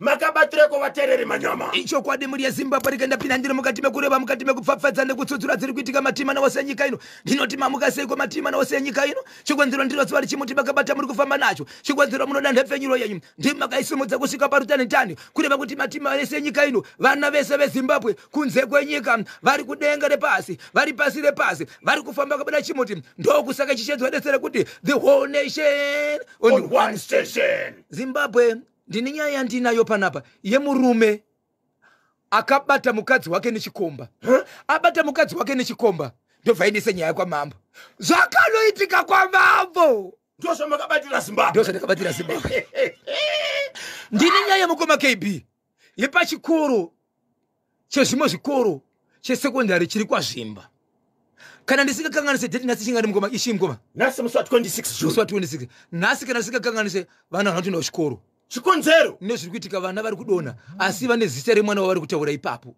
Makabatireko vateereri manyama. Ichokwadi mhuri yeZimbabwe, rikaenda pinda ndiri mukati mekureva, mukati mekupfapfadza nekutsudzura dziri kuitika matimana ose enyika ino. Ndinoti mamuka seiko matimana ose enyika ino? Chikonzero ndiro zuva richimuti makabata muri kufamba nacho. Chikonzero munoda nhepfenyuro yenyu ndimakaisumudza kusvika parutanitani, kureva kuti matima ese enyika ino, vana vese veZimbabwe kunze kwenyika, vari kudenga repasi, vari pasi repasi, vari kufamba kabuda chimuti. Ndokusaka chichedzwa detsere kuti the whole nation on one station. Zimbabwe, ndine nyaya yandinayo panapa yemurume akabata mukadzi wake nechikomba. Abata mukadzi wake nechikomba, ndobva aendese nyaya kwamambo. Zvakanoitika kwamambo. Ndozvamakabatira Zimbabwe. Ndozvandakabatira Zimbabwe. Ndine nyaya yemukoma KB yepachikoro chezvimwe zvikoro chesekondari chiri kwaZvimba. Kana ndisingakanganise date, nhasi chingari mukoma ishi mukoma? Nhasi musi wa26 June. Musi wa26 nhasi, kana ndisingakanganise, vana vanotoenda kuchikoro. Chikonzero? Nezviri kuitika, vana vari kudonha, asi vane zita remwana wavari kutaura ipapo.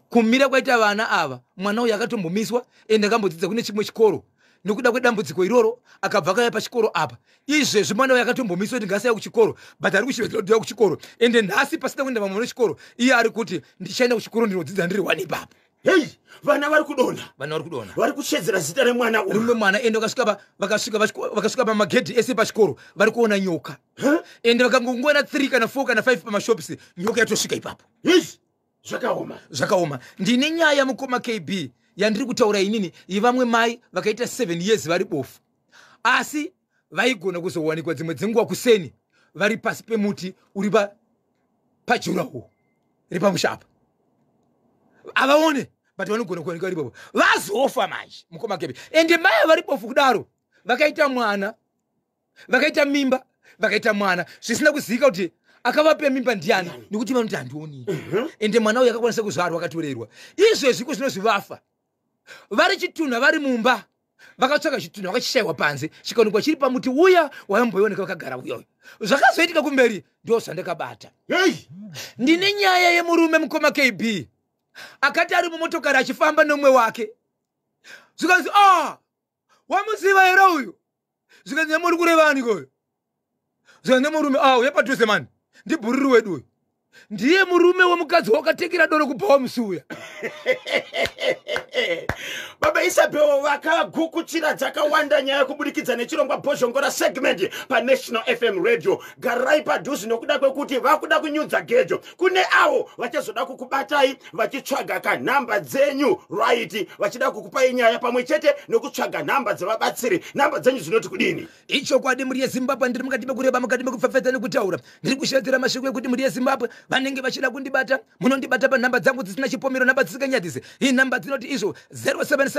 Kumira kwaita vana ava, mwana uyu akatombomiswa ende akambodzidza kune chimwe chikoro. Nekuda kwedambudziko iroro akabva akauya pachikoro apa. Izvezvi mwana uyu akatombomiswa kuti ngasaya kuchikoro, but ari kuchivedzera kuchikoro. Ende nhasi pasina kuenda vamwe vechikoro, iye ari kuti ndichaenda kuchikoro, ndinodzidza ndiri wani ipapo. Hei, vana vari kudonha. Vana vari kudonha. Vari kushedzera zita remwana uyu. Rimwe mwana, ende vakasvika pamagedhi ese pachikoro, vari kuona nyoka. Ende vakangongoona 3 kana 4 kana 5 pamashops, nyoka yatosvika ipapo. Hei, zvakaoma. Zvakaoma. Ndine nyaya mukoma KB yandiri kutaura inini yevamwe mai vakaita 7 years vari bofu, asi vaigona kuzowanikwa dzimwe dzenguva kuseni vari pasi pemuti uri pajuraho repamushapa. Havaone, but vanogona kuwanikwa vari ipapo. Vazofa manje mukoma KB. Ende mai vari bofu kudaro vakaita mwana, vakaita mimba, vakaita mwana zvisina kuzivika kuti akavape mimba ndiani, nekuti vanoti handioni. Ende mwana uyu akakwanisa kuzvarwa, akatorerwa. Izvezvi ko zvinozvivafa vari chitunha, vari mumba, vakatsvaka chitunha vakachishayiwa panze, chikaonekwa chiri pamuti uya wayamboioneka vakagara uyoyo. Zvakazoitika kumberi ndo zvandakabata. Hei. Ndine nyaya yemurume mukoma KB akati ari mumotokari achifamba nemumwe wake, zvikanzi, "Ah, wamuziva here uyu?" Zvikanzi, "Nemuri kurevani koyo?" Zvikanzi nemurume, "Ah, uya padhuze mani, ndibhuriri wedu uyu, ndiye murume wemukadzi wakatengera doro kubhawa musi uya." Baba Isabel vakagukuchira dzakawanda nyaya kubudikidza nechirongwa Bhozhongora segment paNational FM Radio. Garai padhuze nokuda kwekuti vakuda kunyudza gejo kune avo vachazoda kukubatai vachitsvaga kanhamba dzenyu, right, vachida kukupai nyaya pamwe chete nokutsvaga nhamba dzevabatsiri. Nhamba dzenyu dzinoti kudini? Ichokwadi mhuri yeZimbabwe, ndiri mukati mekureba, mukati mekupfapfadza nekutaura. Ndiri kushedzera mashoko ekuti mhuri yeZimbabwe vanenge vachida kundibata, munondibata panhamba dzangu dzisina chipomero, nhamba dzisinganyadzisi. Inhamba dzinoti izvo 0771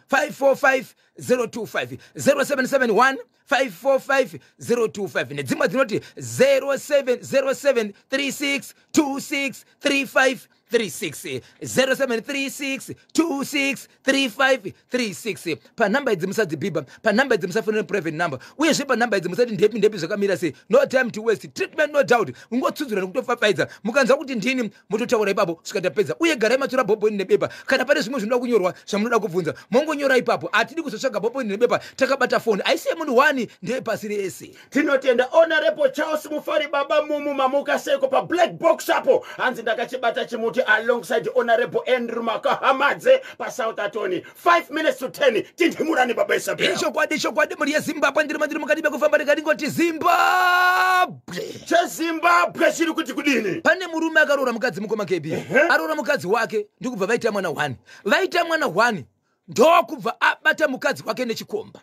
545 025, 0771 545 025, nedzimwe dzinoti 0707 36 26 35 36, 0736 26 35 36. Panhamba idzi musadzibhibha, panhamba idzi musafonera private number, uyezve panhamba idzi musati ndepi ndepi zvakamira sei. No time to waste, treatment no doubt, ungotsudzura nekutopfapfaidza. Mukanzwa kuti ndini, mototaura ipapo svika tapedza. Uye garai matora bhobhoni nebepa. Kana pane zvimwe zvinoda kunyorwa, zvamunoda kubvunza, mongonyora ipapo. Hatidi kuzotsvaga bhobhoni nebepa takabata foni. Haisi yemunhu wani, ndeyepasi rese. Tinotenda Honorable Charles Mufari. Baba Mumu, mamuka seko pablack box apo? Hanzi ndakachibata chimuti alongside Honorable Andrew Makahamadze paSouth Atoni. 5 minutes to 10, tindimurani baba Isabel. Ichokwadi, chokwadi mhuri yeZimbabwe, ndiri mukati mekufamba, ndikadingoti Zimbabwe. CheZimbabwe chiri kuti kudini? Pane murume akaroora mukadzi mukoma KB. Aroora mukadzi wake, ndikubva vaita mwana 1. Vaita mwana 1, ndokubva abata mukadzi wake nechikomba.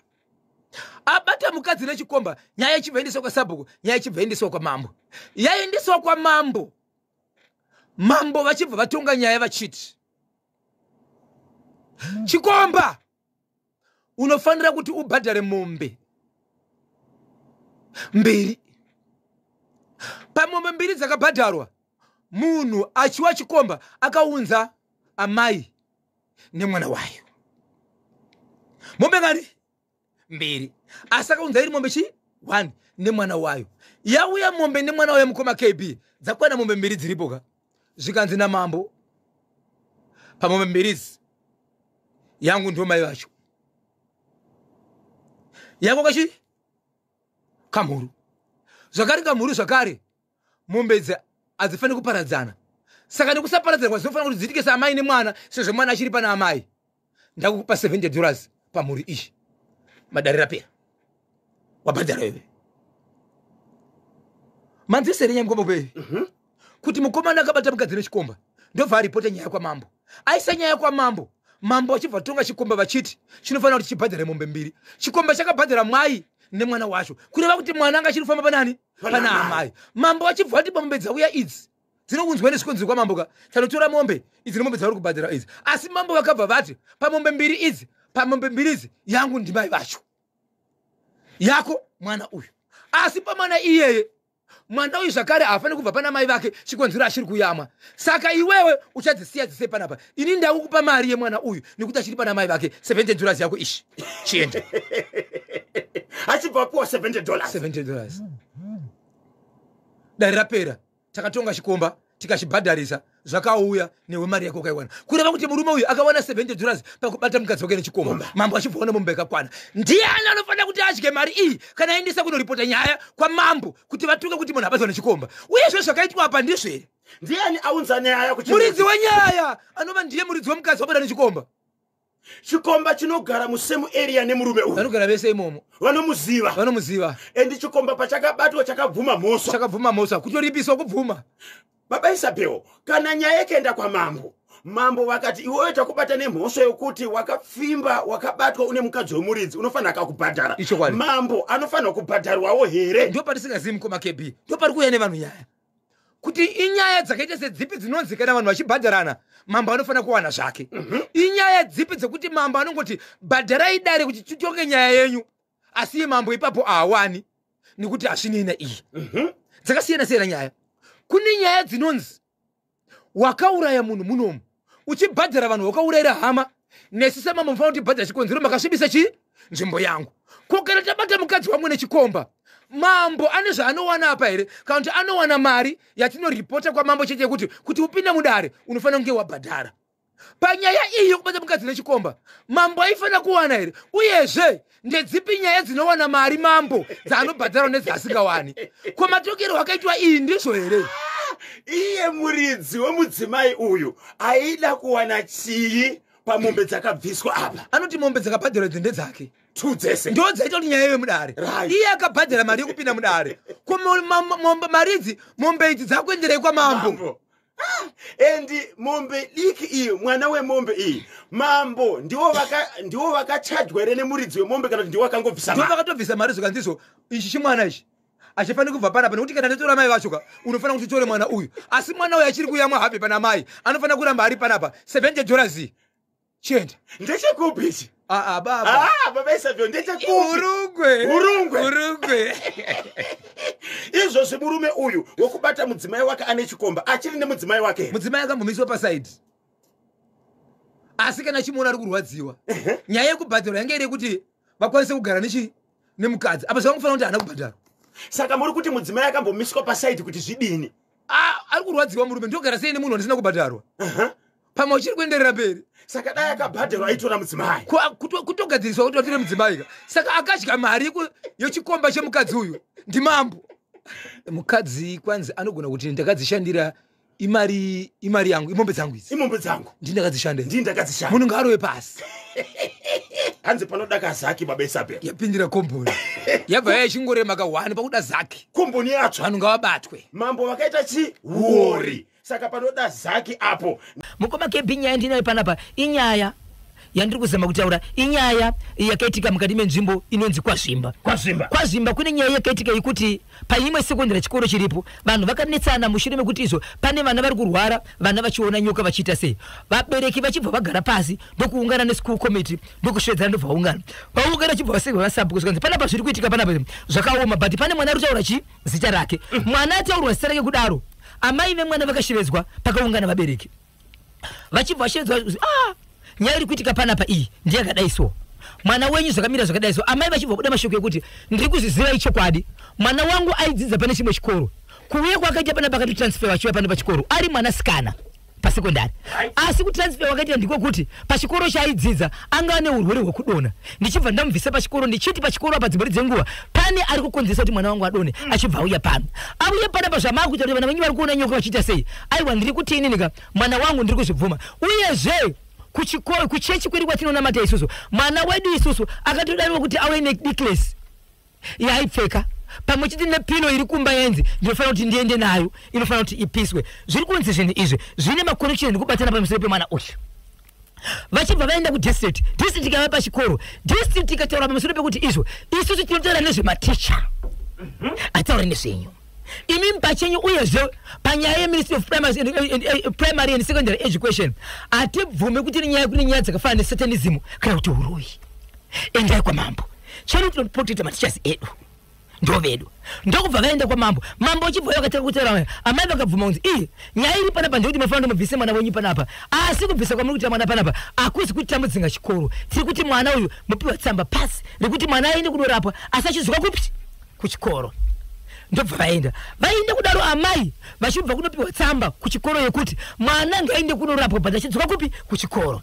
Abata mukadzi nechikomba, nyaya ichibva endeswa kwasabhuku, nyaya ichibva endeswa kwamambo. Yaendeswa kwamambo, mambo vachibva vatonga nyaya vachiti, "Chikomba, unofanira kuti ubhadhare mombe mbiri." Pamombe mbiri dzakabhadharwa, munhu achiwa chikomba akaunza amai nemwana wayo. Mombe ngani? Mbiri. Asi akaunza iri mombe chi 1 nemwana wayo. Yauya mombe nemwana wayo mukoma KB, dzakwana mombe mbiri dziripo ka. Zvikanzi namambo, "Pamombe mbiri idzi, yangu ndo mai vacho, yako kachi kamhuru." Zvakare kamhuru zvakare. Mombe idzi hadzifaniri kuparadzana, saka nekusaparadzana kwadzinofanira kuti dziitike saamai nemwana, sezvo mwana achiri pana amai, ndakukupa $70 pamhuri iyi. Madare rapera, wabhadhara iwe. Manzwisere nyaya, mukoma pei? Kuti mukomana akabata mukadzi nechikomba, ndobva aripota nyaya kwamambo, aisa nyaya kwamambo, mambo achibva tonga chikomba vachiti chinofanira kuti chibhadhare mombe mbiri. Chikomba chakabhadhara mwai nemwana wacho, kureva kuti mwana anga achiri kufamba panani? Pana amai. Mambo achibva ati mombe dzauya idzi dzinounzwa nezvikonzero kwamambo ka, tanotora mombe idzi nemombe dzauri kubhadhara idzi. Asi mambo vakabva vati pamombe mbiri idzi, pamombe mbiri idzi, yangu ndimai vacho, yako mwana uyu. Asi pamwana iyeye, mwana uyu zvakare haafaniri kubva pana mai vake, chikonzero achiri kuyamwa. Saka iwewe uchadzisiya dzise panapa, ini ndakukupa mari yemwana uyu nekuti achiri pana mai vake, $70 yako ishi, chienda. Achibva apiwa $70. $70. Dare rapera, takatonga chikomba tikachibhadharisa, zvakauya newe mari yako ukaiwana. Kureva kuti murume uyu akawana $70 pakubata mukadzi wake nechikomba, mambo achibvaona mombe yakakwana. Ndiani anofanira kuti adye mari iyi kana aendesa kunoripota nyaya kwamambo kuti vatuke kuti munhu abatwa nechikomba? Uyezve zvakaitwa apa ndizvo here? Ndiani aunza nyaya? Muridzi wenyaya anova ndiye muridzi wemukadzi wabata nechikomba. Chikomba chinogara musame area nemurume uyu. Vanogara vese imomo. Vanomuziva. Vanomuziva. And chikomba pachakabatwa chakabvuma mhosva. Chakabvuma mhosva, kutoripiswa kubvuma. Baba Isabel, kana nyaya ikaenda kwamambo, mambo vakati iwewe takubata nemhosva yokuti wakapfimba, wakabatwa une mukadzi wemuridzi, unofanira kakubhadhara. Ichokwadi. Mambo anofanira kubhadharwawo here? Ndo patisingazivi, mukoma KB. Ndo pari kuuya nevanhu nyaya kuti inyaya dzakaita sedzipi dzinonzi kana vanhu vachibhadharana mambo anofanira kuwana zvake. Inyaya dzipi dzekuti mambo anongoti bhadharai dare kuti titonge nyaya yenyu, asi iye mambo ipapo haawani nekuti hazvinei iyi? Dzakasiyana siyana nyaya. Kune nyaya dzinonzi wakauraya munhu munomu, uchibhadhara vanhu wakaurayira hama, nesu semambo mufanira kuti bhadhara chikonzero makasvibisa chii nzvimbo yangu. Ko kana tabata mukadzi wangu nechikomba, mambo ane zvaanowana apa here, kana kuti anowana mari yatinoripota kwamambo chete yekuti kuti upinde mudare unofanira kunge wabhadhara? Panyaya iyi yokubata mukadzi nechikomba, mambo aifanira kuwana here? Uyezve ndedzipi nyaya dzinowana mari mambo dzaanobhadhara nedzaasingawani? Ko matokero akaitwa iyi ndizvo here? Iye muridzi wemudzimai uyu aida kuwana chii pamombe dzakabviswa apa? Anoti mombe dzakabhadharwa idzi ndedzake. Tu dzese. Ndo dzaita kuti nyaya ive mudare. Iye akabhadhara mari yekupinda mudare. Ko mombe mari idzi, mombe idzi dzakuenderei kwamambo? Mambo. And mombe diki iyi, mwana wemombe iyi, mambo ndiwo vakachajwa here nemuridzi wemombe, kana kuti ndiwo vakangobvisa Ndo mari? Vakatobvisa mari, zvikanzizvo ichi chimwana ichi hachifaniri kubva panapa, nekuti kana ndatora mai vacho ka, unofanira kuti utore mwana uyu, asi mwana uyu achiri kuyamwa habe pana mai, anofanira kuramba ari panapa. $70, chienda. Ndechekupi ichi? Aa baba. Ah, baba Isabel, ndechekupi? Urungwe. Urungwe. Urungwe. Izvozvi murume uyu wokubata mudzimai wake ane chikomba achiri nemudzimai wake here? Mudzimai akambomiswa pasaidi, asi kana chimuona ari kurwadziwa. Nyaya yekubhadharwa yange iri yekuti vakwanise kugara nechi nemukadzi apa, zvavangofanira kuti haana kubhadharwa. Saka muri kuti mudzimai akambomiswa pasaidi kuti zvidini? Ah, ari kurwadziwa murume, ndogara sei nemunhu wandisina kubhadharwa? Pamwe uchiri kuenderera mberi. Saka dai akabhadharwa aitora mudzimai. Kutogadziriswa kuti vatore mudzimai ka. Saka akadya mari yechikomba chemukadzi uyu ndimambo. Mukadzi kwanzi anogona kuti ndakadzishandira, imari yangu, imombe dzangu idzi. Imombe dzangu. Ndini ndakadzishandira. Ndini ndakadzishanda. Munhu ngaarove pasi. Hanzi panoda kazaki, baba Isabel. Yapindira komboni, yabva yaichingorema ka1 pakuda zaki. Komboni yatsva. Vanhu ngavabatwe. Mambo vakaita chiuori, saka panoda zaki apo. Mukoma KB, nyaya ndinayo panapa inyaya yandiri kuzama kutaura, inyaya yakaitika mukati menzvimbo inonzi kwaZvimba. Kwazvimba. KwaZvimba kune nyaya yakaitika yekuti paimwe sekondari, chikoro chiripo, vanhu vakanetsana mushure mekuti izvo pane vana vari kurwara, vana vachiona nyoka, vachiita sei. Vabereki vachibva vagara pasi ndokuungana neschool committee, ndokusvedzana, ndobva vaungana. Vaungana vachibva vasegwa vasabhuku, zvikanzi panapa zviri kuitika panapa zvakaoma, but pane mwana ari kutaura chi zita rake. Mwana ataurwa zita rake kudaro, amai vemwana vakashevedzwa pakaungana vabereki. Vachibva vashevedzwa, ah, nyaya iri kuitika panapa iyi ndeyakadai, so mwana wenyu zvakamira zvakadai. So amai vachibva buda mashoko ekuti ndiri kuzviziva ichokwadi, mwana wangu aidzidza pane chimwe chikoro, kuuya kwakaita panapa akatotransfer achiuya pano pachikoro ari mwanasikana. Pasekondari. Asi kutransfer wakaita ndiko kuti pachikoro chaaidzidza anga ane urwere hwekudonha, ndichibva ndamubvisa pachikoro, ndichiti pachikoro apa dzimwe dzenguva pane ari kukonzeresa kuti mwana wangu adonhe. Achibva auya pano, auya panapa, zvamaakuita kuti vana venyu vari kuona nyoka vachiita sei? Aiwa, ndiri kuti ininika mwana wangu ndiri kuzvibvuma. Uyezve kuchikoro, kuchechi kwedu kwatinonamata isusu, mwana wedu isusu akatodaniwa kuti auye necklace yaaipfeka pamwe chete nepillow iri kumba, yenzi ndinofanira kuti ndiende nayo, inofanira kuti ipiswe. Zviri kunzi zvinhu izvi zvine maconnection nekubatana pamusoro pemwana uyu. Vachibva vaenda kudistrict, district ikava pachikoro, district ikataura pamusoro pekuti izvo isusu tinotaura nezvematicha, ataura nezvenyu imi pachenyu. Uyezve panyaya yeMinistry of Primary and Secondary Education, hatibvume kuti nenyaya kune nyaya dzakafanana nesatanism kana kuti uroyi. Endai kwamambo chero, tinoprotecta mateachers edu, ndo vedu. Ndokubva vaenda kwamambo. Mambo achibva vakatanga kutaura, amai vakabvuma kunzi ii nyaya iri panapa ndekuti munofanira mubvise mwana wenyu panapa, asi kubvisa kwamuri kuita mwana panapa hakuzi kuti tamudzinga chikoro. Tiri kuti mwana uyu mupiwa tsamba pasi rekuti mwana aende kunorapwa, asi achidzoka kupi? Kuchikoro. Ndobva vaenda. Vaenda kudaro, amai vachibva kunopiwa tsamba kuchikoro yekuti mwana ngaende kunorapwa, but achidzoka kupi? Kuchikoro.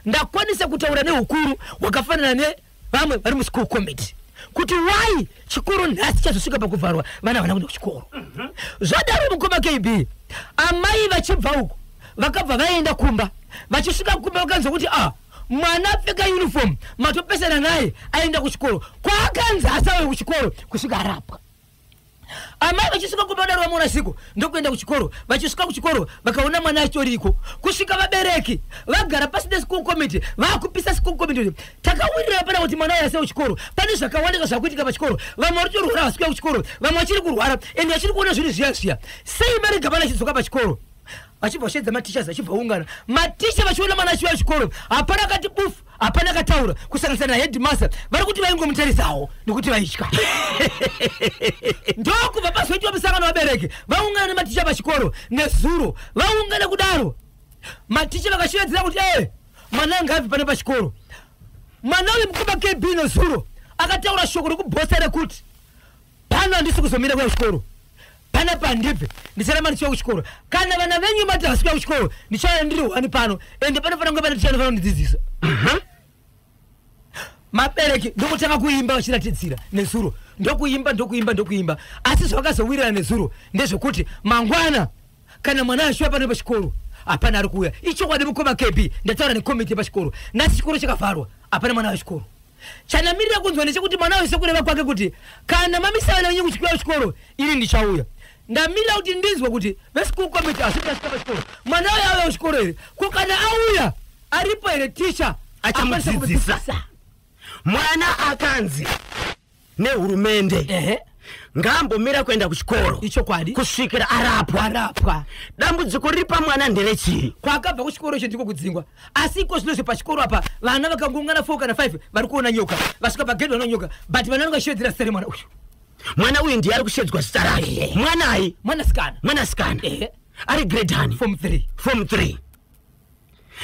Ndakwanisa kutaura neukuru hwakafanana nevamwe vari muschool committee kuti why chikoro nhasi chazosvika pakuvharwa, vana havana kuenda kuchikoro. Zvadaro, mukoma KB, amai vachibva uko vakabva vaenda kumba. Vachisvika kumba vakanzwa kuti a mwana apfeka uniform, matopesana naye, aenda kuchikoro kwaakanzi asauye kuchikoro kusvika arapwa. Amai vachisvika kumba daro vamuona siko, ndokuenda kuchikoro. Vachisvika kuchikoro vakaona mwana achitoriko. Kusvika vabereki vagara pasi neschool committee, vaakupisa school committee. Takawirira pana kuti mwana uyu asiya kuchikoro, pane zvakawandika zvakuitika pachikoro. Vamwe vari kutorwara, havasi kuuya kuchikoro, vamwe vachiri kurwara ende vachiri kuona zvinhu zviya zviya. Sei marega vana achidzoka pachikoro? Vachibva vashaidza mateachers, vachibva ungana maticha, vachiona mwana achiuya kuchikoro. Hapana akati bufu, hapana akataura, kusanganisira naheadmaster. Vari kuti vaingomutarisawo nekuti vaitya. Ndokubva pazoitwa musangano, vabereki vaungana nematicha pachikoro nezuro. Vaungana kudaro, maticha vakashevedzera kuti e mwana angabvi pane pachikoro. Mwana uyu, mukoma KB, nezuro akataura shoko rekubhosa rekuti pano handisi kuzomira kuya kuchikoro, panapa handibve, ndicharamba ndichiuya kuchikoro. Kana vana venyu mati havasi kuya kuchikoro, ndichauya ndiri hwani pano, ende panofanira kunge pane ticha anofanira kundidzidzisa. Mabereki ndokutanga kuimba vachiratidzira nezuro, ndokuimba, ndokuimba, ndokuimba. Asi zvavakazowirirana nezuro ndezvekuti mangwana kana mwana achiuya pano pachikoro, hapana ari kuuya. Ichokwadi, mukoma KB, ndataura nekomiti yepachikoro. Nhasi chikoro chakavharwa, hapana mwana wechikoro. Chandamirira kunzwa ndechekuti mwana wese kureva kwake kuti kana mamisa vana venyu kuchikuya kuchikoro, ini ndichauya. Ndamirira kuti ndinzwe kuti veschool committee asati asvika pachikoro, mwana uyo auya kuchikoro here? Ko kana auya, aripo here ticha achamudzidzisa? Mwana akanzi nehurumende ngaambomira kuenda kuchikoro Ichokwadi. kusvikira arapwa. Arapwa. Dambudziko riri pamwana nderechii? Kwakabva kuchikoro icho ndiko kudzingwa. Asi iko zvinozvo pachikoro apa vana vakangoungana 4 kana 5 vari kuona nyoka. Vasvika pagedhi vanoona nyoka, but vana vanenge vachishevedzera zita remwana uyu. Mwana uyu ndiye ari kushedzwa zita rake? Mwanai? Mwanasikana. Mwanasikana. Ehe. Ari grade ani? Form 3. Form 3.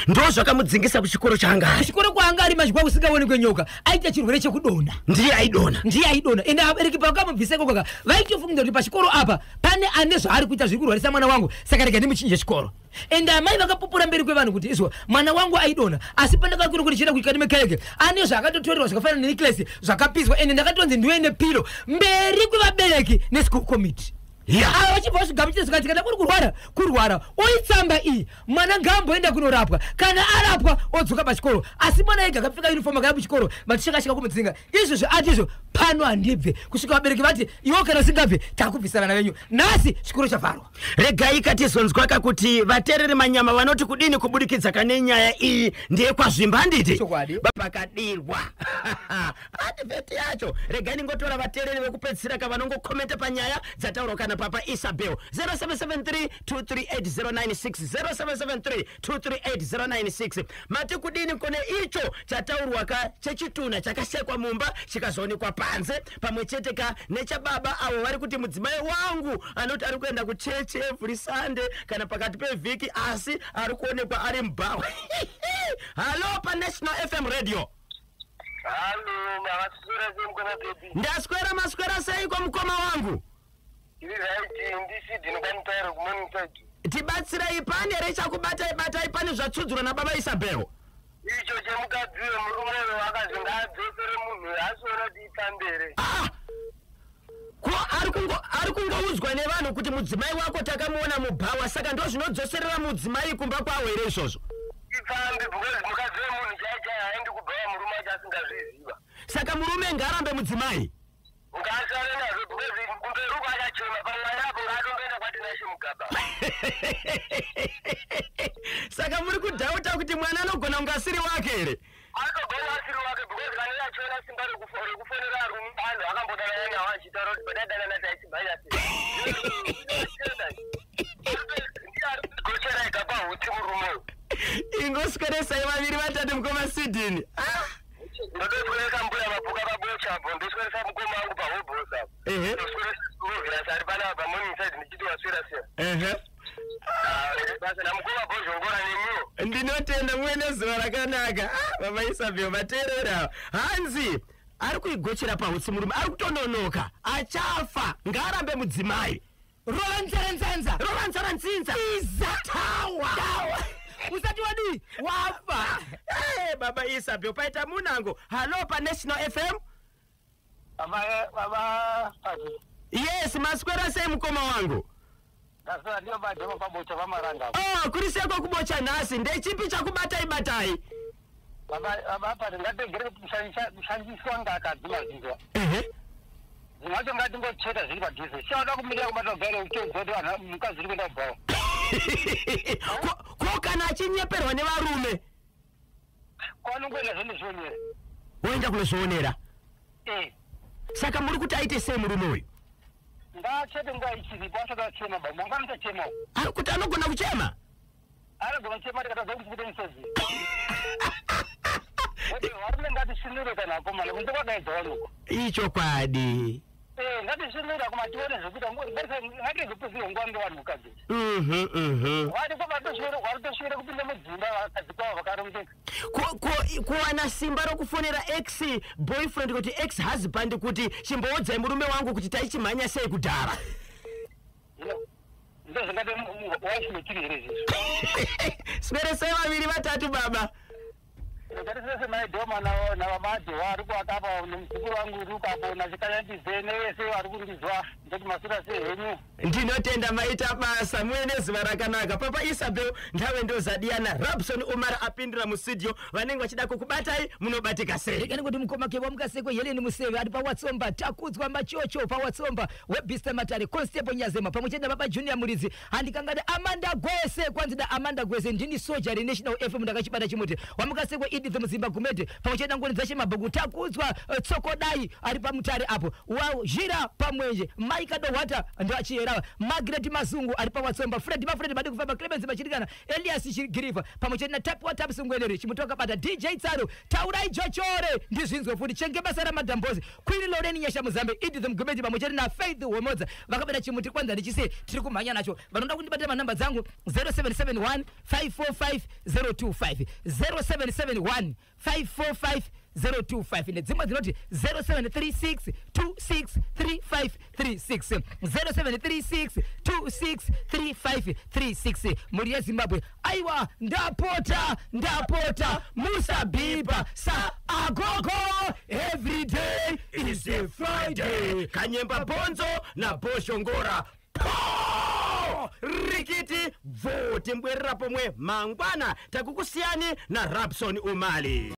Ndo zvakamudzingisa kuchikoro chaanga ari? Kuchikoro kwaanga ari manje kwakusingaonekwe nyoka, aita chirwere chekudonha. Ndiye aidonha? Ndiye aidonha. Ende abereki pakamubvisa ikoko vaitofunga kuti pachikoro apa pane ane zvaari kuita zviri kurwarisa mwana wangu, saka rega ndimuchinje chikoro. Ende amai vakapupura mberi kwevanhu kuti izwa mwana wangu aidonha, asi pandakakura kuti chienda kuchikati mekereke ane zvaakatotorerwa zvakafanana nenecklace zvakapiswa, ende ndakatonzi ndiuye nepillow mberi kwevabereki neschool committee. Ava vachibva vasvigamuchira zvikanzi kana kuri kurwara, kurwara, oitsamba iyi, mwana ngaamboenda kunorapwa, kana arapwa odzoka pachikoro. Asi mwana ega akapfeka uniform akaya kuchikoro, vatichakashika kumudzinga. Izvozvo ati izvo pano handibve kusvika vabereki vati iwo kana usingabve takubvisa vana venyu. Nhasi chikoro chavharwa. Regai katizonzwaka kuti vateereri manyama vanoti kudini kubudikidza kane nyaya iyi. Ndeyekwazvimba, handiti? Chokwadi. Pakadirwa advert yacho, regai ningotora vateereri vekupedzisira ka vanongokomenta panyaya dzataurwa kana papa Isabel. 0773 238096, 0773 238096. Mati kudini kone icho chataurwa ka chechituna chakasekwa mumba chikazoonekwa panze, pamwe chete ka nechababa avo vari kuti mudzimai wangu anoti ari kuenda kuchechi every Sunday kana pakati pevhiki, asi ari kuonekwa ari mubhawa? Hallo paNational FM Radio. Halo, makaswera sei, mukoma Baby? Ndaswera, maswera seiko, mukoma wangu? Iri right, ndisi Dino kwaMutairo kuMorningside. Tibatsirai, pane here chakubatai batai pane zvatsudzurwa nababa Isabel? Icho chemukadzi uyo, murume uyo akazi ngaadzosere munhu uyo, asiona kuti ipambere. Ah! Ko ari kungoudzwa nevanhu kuti mudzimai wako takamuona mubhawa, saka ndo zvinodzoserera mudzimai kumba kwawo here izvozvo? Ipfambi, because mukadzi wemunhu chai chai haendi kubhawa murume acho asingazviziva. Saka murume ngaarambe mudzimai? Ngaasare nazvo, because kumberi uko achachema pamwana apo, ngaatomboenda kwaTinashe Mugaba. Saka muri kudhauta kuti mwana anogona kunge asiri wake here? Atogona asiri wake, because kana iye achiona simba rekufonera arume, anhu akambodanana nawo, achitaura kuti pataidanana taichibhanya sei, gochera ega pahutsi murume uyu. Ingosweresai vaviri vatatu, mukoma Sidini. Ah! Ndotosweresa mbuya Mapuka pabocha apo, ndosweresa mukoma wangu pahobhosa apo. Ndosweresa Rovias ari panapa paMorningside, ndichiti waswera siya. Basa namukoma Bhozhongora nemiwo. Ndinotenda, muve nezuva rakanaka. Ah, baba Isabel vateerera, hanzi ari kuigochera pahutsi murume, ari kutononoka achafa, ngaarambe mudzimai. Rova nzara nzanza. Rova nzara nzinza. Iza. Tawa. Tawa usati wadii wafa. Hey, baba Isabel, paita munango. Hallo paNational FM. Baba Pati. Yes, maswera sei mukoma wangu? Ndaswera, ndiyo badhema pabocha pamaranga. Oh, kuri seko kubocha nhasi, ndechipi chakubatai batai? Baba Pati, ngategere kushandiswa ngakadzi mazhinji. Zvimwe zvacho ngatingocheta zviri padhuze, chauda kumirira kubata kugare uchitoziva kuti vanhu mukadzi uri kuenda kubhawa. Ko kana achinyeperwa nevarume? Kwanongoenda zvonezvionera. Woenda kunozvionera. Eh. Saka muri kuti aite sei murume uyu? Ngaachete nguva ichiripo, asati achema ba mangwana achachemawo. Ari kuti anogona kuchema. Anogona kuchema tikatadza kuchibude misodzi. Varume ngatisvinure kana akomana, kunze kwakaedza vanuko. Ichokwadi. Eh, ngatisvinure akoma, tione zvekuita, ngatizopedzerwa nguva ngevanhu mukadzi. Vari ko varitosvira kupinda mudzimba vakadzi kwavo vakarongeka. Kuwana simba rokufonera ex boyfriend kuti ex husband kuti chimboudzai murume wangu kuti taichimhanya sei kudhara. Ndo zvingati wife material here izvizvo? Sweresai vaviri vatatu, baba. Ngatisese maidhoma navabadhi vari kuakapa, nemuzukuru wangu uri ukapo, nachikayandize, nevese vari kundizwa, ndoti masura sei henyu. Ndinotenda, maita basa, muve nezuva rakanaka. Papa Isabel, ndave ndozadiyana Rabson Umar apindira mustudio. Vanenge vachida kukubatai munobatika sei? Rekani kuti mukoma Kewa Mukaseko, Heleni Museve ari pawatsomba, Takudzwa Machocho pawatsomba, Webista Matare, Constable Nyazema pamwe chete nababa Junior Muridzi. Handikangati Amanda Gwese, kwanzi da Amanda Gwese, ndini soja reNational FM, ndakachibata chimuti. Wamukaseko Edith Muzimba Gumede pamwe chete nangoni dzashe Mabhuku, Takudzwa Tsokodai ari pamutare apo, Wazhira pamwenje, Maika Dohwata ndoachiyera, Margaret Mazungu ari pawatsomba, Fred Mafred Madi kufamba, Clemens Machirikana, Elias Chigirifa pamwe chete naTapiwa Tapsungwenere Chimutoka Bata, DJ Tsaro, Taurai Jochore, ndizvinzwe futi, Chenge basa ramadhambozi, Queen Loren Nyasha Muzambe, Edith Mugumeti pamwe chete naFaith Womodza vakabata chimuti. Kwanza ndichise tiri kumhanya nacho. Vanoda kundibata, manamba dzangu 0771 545 025, 0771 545 025, nedzimwe dzinoti 0736 263536, 0736 263536. Mhuri yeZimbabwe, aiwa, ndapota, ndapota, musabhipa sa agogo. Every day is a Friday. Kanyemba Bhonzo naBhoshongora po rikiti bvuti mbwerera pomwe mangwana. Takukusiyani naRabson Umali.